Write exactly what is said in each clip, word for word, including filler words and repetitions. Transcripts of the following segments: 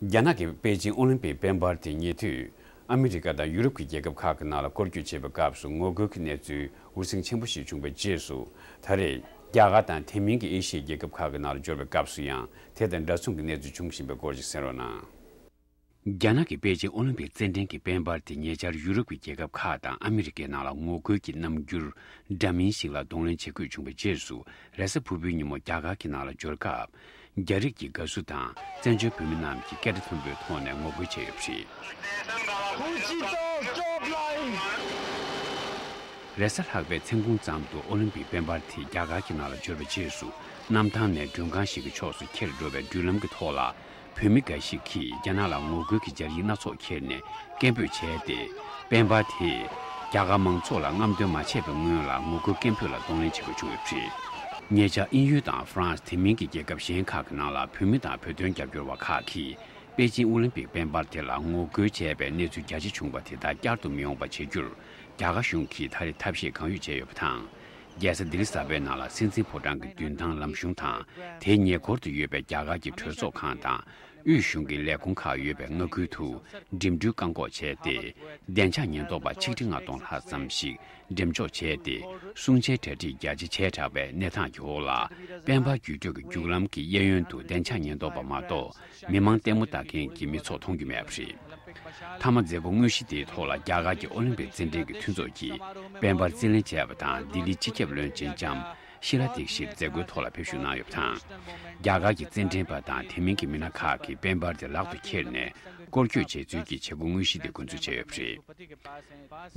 རྒྱ་ནག་གིས་པེ་ཅིང་ཨོ་ལིམ་པིག་དཔལ་འབར་དེ་ཉེ་དུས་ཨ་མི་རི་ཀ་དང་ཡུ་རོབ་ཀྱི་རྒྱལ་ཁབ་ཁག་གི་ནང་ལ་སྐོར་སྐྱོད་བྱེད་པའི་སྐབས་སུ་ངོ་རྒོལ་གྱི་གནས་ཚུལ་འུར་ཟིང་ཆེན་པོ་ཞིག་བྱུང་བའི་རྗེས་སུ། ད་རེས་རྒྱ་གར་དང་དེ་མིན་གྱི་ཨེ་ཤི་ཡའི་རྒྱལ་ཁབ་ཁག་གི་ནང་ལ་འབྱོར་བའི་སྐབས་སུ་ཡང་དེ་དང་འདྲ་མཚུངས་ཀྱི་གནས་ཚུལ་བྱུང་བཞིན་པའི་སྐོར་ཞིག་གསན་རོགས་གནང་། རྒྱ་ནག་གི་པེ་ཅིང་ཨོ་ལིམ་པིག་རྩེད་འགྲན་གྱི་དཔལ་འབར་དེ་ཉེ་ཆར་ཡུ་རོབ་ཀྱི་རྒྱལ་ཁབ་ཁག་དང་ཨ་མི་རི་ཀའི་ནང་ལ་ངོ་རྒོལ་གྱི་རྣམ་འགྱུར་འདྲ་མིན་ཞིག་ལ་གདོང་ལེན་བྱེད་དགོས་བྱུང་བའི་རྗེས་སུ། རེས་གཟའ་ཕུར་བུའི་ཉིན་མོ་རྒྱ་གར་གྱི་ནང་ལ་འབྱོར་སྐབས། རྒྱ་རིགས་ཀྱི་དགའ་བསུ་དང་བཙན་བྱོལ་བོད་མི་རྣམས་ཀྱིས་སྐད་སྒྲ་མཐོན་པོའི་ཐོག་ནས་ངོ་རྒོལ་བྱས་ཡོད་པ་རེད། རེས་གཟའ་ལྷག་པའི་མཚན་གུང་ཙམ་དུ་ཨོ་ལིམ་པིག་དཔལ་འབར་དེ་རྒྱ་གར་གྱི་ནང་ལ་འབྱོར་བའི་རྗེས་སུ། གནམ་ཐང་ནས་མགྲོན་ཁང་ཞིག་གི་ཕྱོགས་སུ་འཁྱེར་འགྲོ་བའི་མགྲོན་ལམ་གྱི་ཐོག་ལ། བོད་མི་འགའ་ཞིག་གིས་རྒྱ་ནག་ལ་ངོ་རྒོལ་གྱི་སྦྱར་ཡིག་སྣ་ཚོགས་འཁྱེར་ནས་སྐད་འབོད་བྱས་ཏེ། དཔལ་འབར་དེས་རྒྱ་གར་མང་ཚོགས་ལ་རྔམ་སྟོན་མ་བྱས་པའི་སྔོན་ལ་ངོ་རྒོལ་སྐད་འབོད་ལ་གདོང་ལེན་བྱེད་དགོས་བྱུང་ཡོད་པ་རེད། ཉེ་ཆར་དབྱིན་ཡུལ་དང་ཧྥ་རན་སི། དེ་མིན་གྱི་རྒྱལ་ཁབ་གཞན་ཁག་གི་ནང་ལ་བོད་མི་དང་བོད་དོན་རྒྱབ་སྐྱོར་བ་ཁག་གིས་པེ་ཅིང་ཨོ་ལིམ་པིག་དཔལ་འབར་དེ་ལ་ངོ་རྒོལ་བྱས་པའི་གནས་ཚུལ་རྒྱ་ཆེ་བྱུང་བ་དེ་དག་བསྐྱར་དུ་མི་ཡོང་བ་བྱེད་རྒྱུར། རྒྱ་གར་གཞུང་གིས་ད་རེས་ཐབས་ཤེས་གང་ཡོད་བྱས་ཡོད་པ་དང་། རྒྱལ་ས་ལྡི་ལི་གསར་པའི་ནང་ལ་སྲིད་འཛིན་ཕོ་བྲང་གི་མདུན་ཐང་ལམ་གཞུང་དང་། དེའི་ཉེ་འཁོར་དུ་ཡོད་པའི་རྒྱ་གར་གྱི་གྲོས་ཚོགས་ཁང་དང་། དབུས་གཞུང་གི་ལས་ཁུངས་ཁག་ཡོད་པའི་མངའ་ཁུལ་དུ་འགྲིམ་འགྲུལ་བཀག་འགོག་བྱས་ཏེ། བདེ་འཇགས་ཉེན་རྟོག་པ་ཆིག་ཁྲི་ལྔ་སྟོང་ལྷག་ཙམ་ཞིག་འགྲེམས་འཇོག་བྱས་ཏེ། སྲུང་བྱའི་གྲ་སྒྲིག་རྒྱ་ཆེ་བྱས་དྲགས་པའི་གནས་སྟངས་ཀྱི་འོག་ལ། དཔལ་འབར་རྒྱུད་སྟོད་ཀྱི་རྒྱུག་ལམ་གྱི་གཡས་གཡོན་དུ་བདེ་འཇགས་ཉེན་རྟོག་པ་མ་གཏོགས། མི་མང་ལྟད་མོ་ལྟ་མཁན་གྱི་མི་ཚོགས་མཐོང་རྒྱུ་མེད་པ་རེད། མཐའ་མ་མཛད་སྒོ་དངོས་གཞི་དེའི་ཐོག་ལ་རྒྱ་གར་གྱི་ཨོ་ལིམ་པིག་རྩེད་འགྲན་གྱི་མཐུན་ཚོགས་ཀྱིས་དཔལ་འབར་རྩེད་ལེན་བྱས་པ་དང་། ལྡི་ལིའི་སྤྱི་ཁྱབ་བློན་ཆེན་ལྕམ་ཤི་ལ་དིག་ཤིད་མཛད་སྒོའི་ཐོག་ལ་ཕེབས་ཞུགས་གནང་ཡོད་པ་དང་། རྒྱ་གར་གྱི་རྩེད་འགྲན་པ་དང་དེ་མིན་གྱི་མི་སྣ་ཁག་གིས་དཔལ་འབར་དེ་ལག་ཏུ་ཁྱེར་ནས་སྐོར་སྐྱོད་བྱས་ཚུལ་གྱི་བྱེད་སྒོ་དངོས་གཞི་དེ་འགོ་འཛུགས་བྱས་ཡོད་པ་རེད།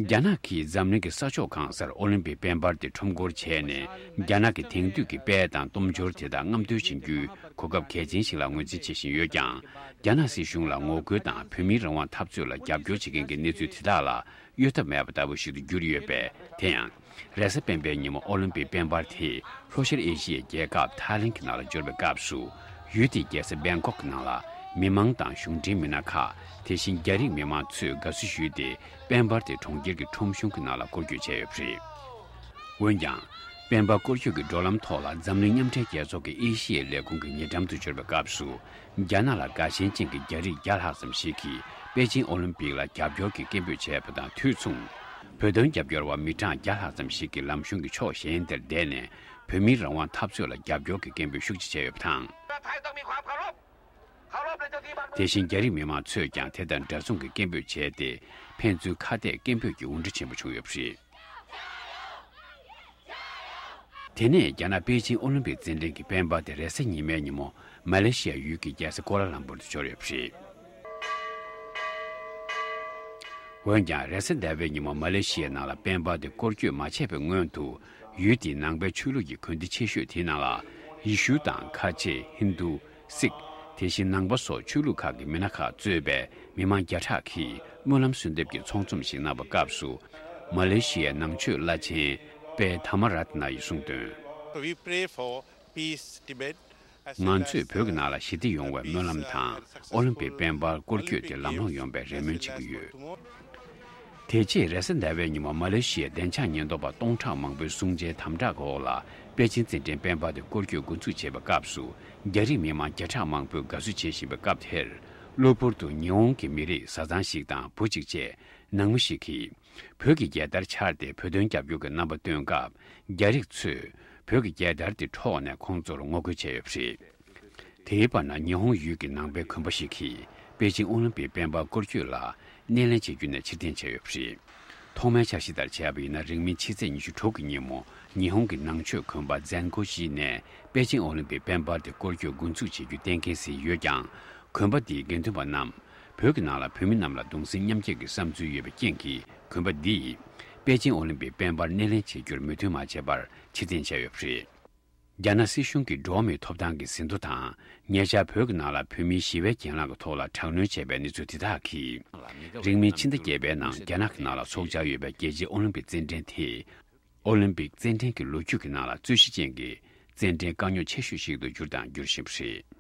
རྒྱ་ནག་གིས་འཛམ་གླིང་གི་ས་ཕྱོགས་གང་སར་ཨོ་ལིམ་པིག་དཔལ་འབར་དེ་ཁྲོམ་སྐོར་བྱས་ནས། རྒྱ་ནག་གི་དེང་དུས་ཀྱི་དཔལ་དང་སྟོབས་འབྱོར་དེ་དག་རྔམ་སྟོན་བྱེད་རྒྱུའི་གོ་སྐབས་གལ་ཆེན་ཞིག་ལ་ངོས་འཛིན་བྱེད་བཞིན་ཡོད་ཀྱང་། རྒྱ་ནག་སྲིད་གཞུང་ལ་ངོ་རྒོལ་དང་བོད་མིའི་རང་དབང་འཐབ་རྩོད་ལ་རྒྱབ་སྐྱོར་བྱེད་མཁན་གྱི་གནས་ཚུལ་དེ་དག་ལ་གཡོལ་ཐབས་མེད་པ་ལྟ་བུ་ཞིག་ཏུ་གྱུར་ཡོད་པས། དེ་ཡང་། རེས་གཟའ་སྤེན་པའི་ཉིན་མོ་ཨོ་ལིམ་པིག་དཔལ་འབར་དེས་ལྷོ་ཤར་ཨེ་ཤི་ཡའི་རྒྱལ་ཁབ་ཐའི་ལེན་གྱི་ནང་ལ་འབྱོར་བའི་སྐབས་སུ། ཡུལ་དེའི་རྒྱལ་ས་སྦེང་ཀོག་གི་ནང་ལ་མི་མང་དང་གཞུང་འབྲེལ་མི་སྣ་ཁག་དེ་བཞིན་རྒྱ་རིགས་མི་མང་ཚོས་དགའ་བསུ་ཞུས་ཏེ། དཔལ་འབར་དེ་གྲོང་ཁྱེར་གྱི་ཁྲོམ་གཞུང་གི་ནང་ལ་སྐོར་སྐྱོད་བྱས་ཡོད་པ་རེད། འོན་ཀྱང་། དཔལ་འབར་སྐོར་སྐྱོད་ཀྱི་འགྲོ་ལམ་ཐོག་ལ་འཛམ་གླིང་མཉམ་འབྲེལ་རྒྱལ་ཚོགས་ཀྱི་ཨེ་ཤི་ཡའི་ལས་ཁུངས་ཀྱི་ཉེ་འགྲམ་དུ་འབྱོར་བའི་སྐབས་སུ། རྒྱ་ནག་ལ་དགའ་ཞེན་ཅན་གྱི་རྒྱ་རིགས་བརྒྱ་ལྷག་ཙམ་ཞིག་གིས་པེ་ཅིང་ཨོ་ལིམ་པིག་ལ་རྒྱབ་སྐྱོར་གྱི་སྐད་འབོད་བྱས་པ་དང་དུས་མཚུངས། བོད་དོན་རྒྱབ་སྐྱོར་བ་མི་གྲངས་བརྒྱ་ལྷག་ཙམ་ཞིག་གིས་ལམ་གཞུང་གི་ཕྱོགས་གཞན་དེར་བསྡད་ནས། བོད་མིའི་རང་དབང་འཐབ་རྩོད་ལ་རྒྱབ་སྐྱོར་གྱི་སྐད་འབོད་ཤུགས་ཆེ་བྱས་ཡོད་པ་དང་། དེ་བཞིན་རྒྱ་རིགས་མི་མང་ཚོས་ཀྱང་དེ་དང་འདྲ་མཚུངས་ཀྱི་སྐད་འབོད་བྱས་ཏེ། ཕན་ཚུན་ཁ་གཏད་སྐད་འབོད་ཀྱི་འུར་སྒྲ་ཆེན་པོ་བྱུང་ཡོད་པ་རེད། དེ་ནས་རྒྱ་ནག་པེ་ཅིང་ཨོ་ལིམ་པིག་རྩེད་འགྲན་གྱི་དཔལ་འབར་དེ་རེས་གཟའ་ཉི་མའི་ཉིན་མོ་མ་ལེ་ཤི་ཡ་ཡུལ་གྱི་རྒྱལ་ས་ཀོ་ལ་ལམ་པུར་དུ་འབྱོར་ཡོད་པ་རེད། འོན་ཀྱང་། རེས་གཟའ་ཟླ་བའི་ཉིན་མོ་མ་ལེ་ཤི་ཡའི་ནང་ལ་དཔལ་འབར་དེ་སྐོར་སྐྱོད་མ་བྱས་པའི་སྔོན་དུ། ཡུལ་དེའི་ནང་པའི་ཆོས་ལུགས་ཀྱི་དགོན་སྡེ་ཆེ་ཤོས་དེའི་ནང་ལ། ཡེ་ཤུ་དང་ཁ་ཆེ། ཧིན་རྡུ། སིག་དེ་བཞིན་ནང་པ་སོགས་ཆོས་ལུགས་ཁག་གི་མི་སྣ་ཁག་གཙོས་པའི་མི་མང་བརྒྱ་ཕྲག་གིས་སྨོན་ལམ་གསོལ་འདེབས་ཀྱི་ཚོགས་འཛོམས་ཤིག་གནང་བའི་སྐབས་སུ། མ་ལེ་ཤི་ཡའི་ནང་ཆོས་བླ་ཆེན་པེ་དྷརྨ་རཏ་ན་ཡིས་གསུངས་དོན། We pray for peace Tibet. ང་ཚོས་བོད་ཀྱི་ནང་ལ་ཞི་བདེ་ཡོང་བའི་སྨོན་ལམ་དང་། ཨོ་ལིམ་པིག་དཔལ་འབར་སྐོར་སྐྱོད་དེ་ལམ་ལྷོང་ཡོང་བའི་རེ་སྨོན་བྱེད་ཀྱི་ཡོད། དེ་རྗེས་རེས་གཟའ་ཟླ་བའི་ཉིན་མོ་མ་ལེ་ཤི་ཡའི་བདེ་འཇགས་ཉེན་རྟོག་པ་སྟོང་ཕྲག་མང་པོའི་སྲུང་བྱའི་དམ་དྲག་གི་འོག་ལ་པེ་ཅིང་རྩེད་འགྲན་དཔལ་འབར་དེ་སྐོར་སྐྱོད་འགོ་འཛུགས་བྱས་པའི་སྐབས་སུ། རྒྱ་རིགས་མི་མང་བརྒྱ་ཕྲག་མང་པོས་དགའ་བསུ་བྱེད་བཞིན་པའི་སྐབས་དེར། གློ་བུར་དུ་ཉི་ཧོང་གི་མི་རིགས་བཟའ་ཚང་ཞིག་དང་བུ་གཅིག་བཅས་ནང་མི་ཞིག་གིས། བོད་ཀྱི་རྒྱལ་དར་འཕྱར་ཏེ་བོད་དོན་རྒྱབ་སྐྱོར་གྱི་རྣམ་པ་སྟོན་སྐབས། རྒྱ་རིགས་ཚོས་བོད་ཀྱི་རྒྱལ་དར་དེ་འཕྲོག་ནས་ཁོང་ཚོར་ངོ་རྒོལ་བྱས་ཡོད་པ་རེད། དེའི་བར་ན་ཉི་ཧོང་ཡུལ་གྱི་ནང་པའི་དགོན་པ་ཞིག་གིས་པེ་ཅིང་ཨོ་ལིམ་པིག་དཔལ་འབར་སྐོར་སྐྱོད་ལ་སྣེ་ལེན་བྱེད་རྒྱུ་ནས་ཕྱིར་འཐེན་བྱས་ཡོད་པ་རེད། ཐོག་མའི་འཆར་གཞི་ལྟར་བྱས་པ་ཡིན་ན། རིང་མིན་ཕྱི་ཚེས་ཉི་ཤུ་དྲུག་གི་ཉིན་མོ་ཉི་ཧོང་གི་ནང་ཆོས་དགོན་པ་ཛན་གོ་ཇི་ནས་པེ་ཅིང་ཨོ་ལིམ་པིག་དཔལ་འབར་དེ་སྐོར་སྐྱོད་འགོ་འཛུགས་བྱེད་རྒྱུ་གཏན་འཁེལ་ཟིན་ཡོད་ཀྱང་། དགོན་པ་འདིའི་དགེ་འདུན་པ་རྣམས་བོད་ཀྱི་ནང་ལ་བོད་མི་རྣམས་ལ་གདུང་སེམས་མཉམ་སྐྱེད་ཀྱི་བསམ་ཚུལ་ཡོད་པའི་རྐྱེན་གྱིས། དགོན་པ་འདིས་པེ་ཅིང་ཨོ་ལིམ་པིག་དཔལ་འབར་སྣེ་ལེན་བྱེད་རྒྱུར་མོས་མཐུན་མ་བྱས་པར་ཕྱིར་འཐེན་བྱས་ཡོད་པ་རེད། རྒྱ་ནག་སྲིད་གཞུང་གིས་འགྲོ་བ་མིའི་ཐོབ་ཐང་གི་ཟིན་ཐོ་དང་། ཉེ་ཆར་བོད་ཀྱི་ནང་ལ་བོད་མིའི་ཞི་བའི་གྱེན་ལངས་ཀྱི་ཐོག་ལ་དྲག་གནོན་བྱས་པའི་གནས་ཚུལ་དེ་དག་གིས། རིང་མིན་ཕྱི་ཟླ་བརྒྱད་པའི་ནང་རྒྱ་ནག་གི་ནང་ལ་འཚོགས་འཆར་ཡོད་པའི་རྒྱལ་སྤྱིའི་ཨོ་ལིམ་པིག་རྩེད་འགྲན་དེ། ཨོ་ལིམ་པིག་རྩེད་འགྲན་གྱི་ལོ་རྒྱུས་ཀྱི་ནང་ལ་རྩོད་གཞི་ཅན་གྱི་རྩེད་འགྲན་དཀའ་རྙོག་ཆེ་ཤོས་ཤིག་ཏུ་གྱུར་དང་འགྱུར་བཞིན་པ་རེད།